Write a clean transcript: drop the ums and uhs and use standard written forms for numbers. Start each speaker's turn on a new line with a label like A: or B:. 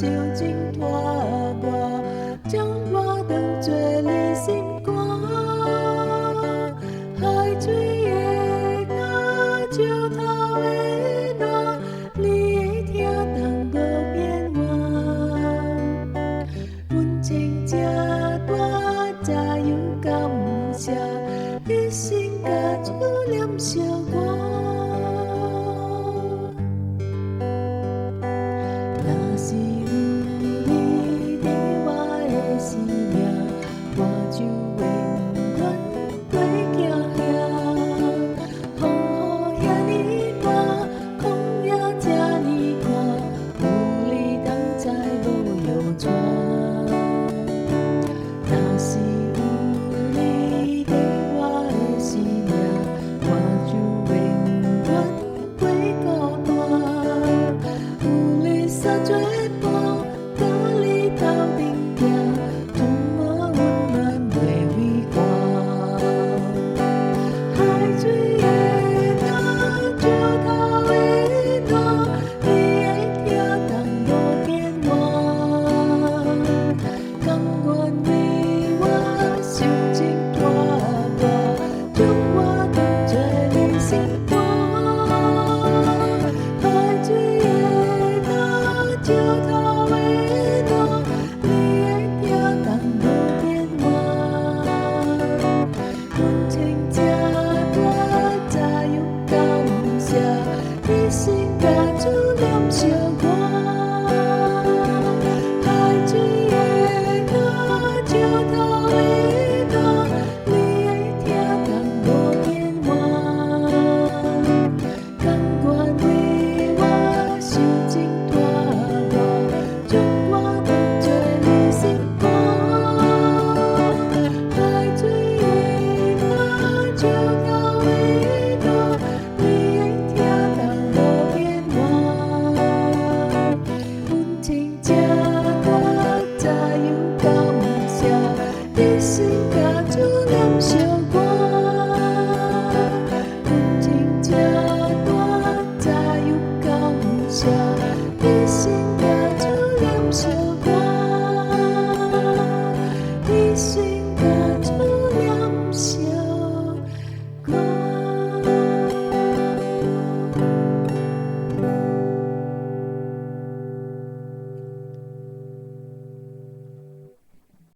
A: 受情拖磨，將我當做你心肝。海水的若，石頭的爛，你的疼痛無變換。溫情這大，怎樣感謝？一生共主念相伴。若是有你佇我的生命，我就永遠袂驚嚇。風雨遐爾大，曠野這爾寒，有你同在無搖掣。若是有你佇我的生命，我就永遠袂孤單。有你相做伴，佮你鬥陣行，充滿溫暖袂畏寒。海水的若，石頭的爛，你的疼痛無變換。甘願為我受情拖磨，將我當作你心肝。海水的若，石頭的爛，你的疼痛無變換。溫情這大，怎樣感謝？一生共主念相。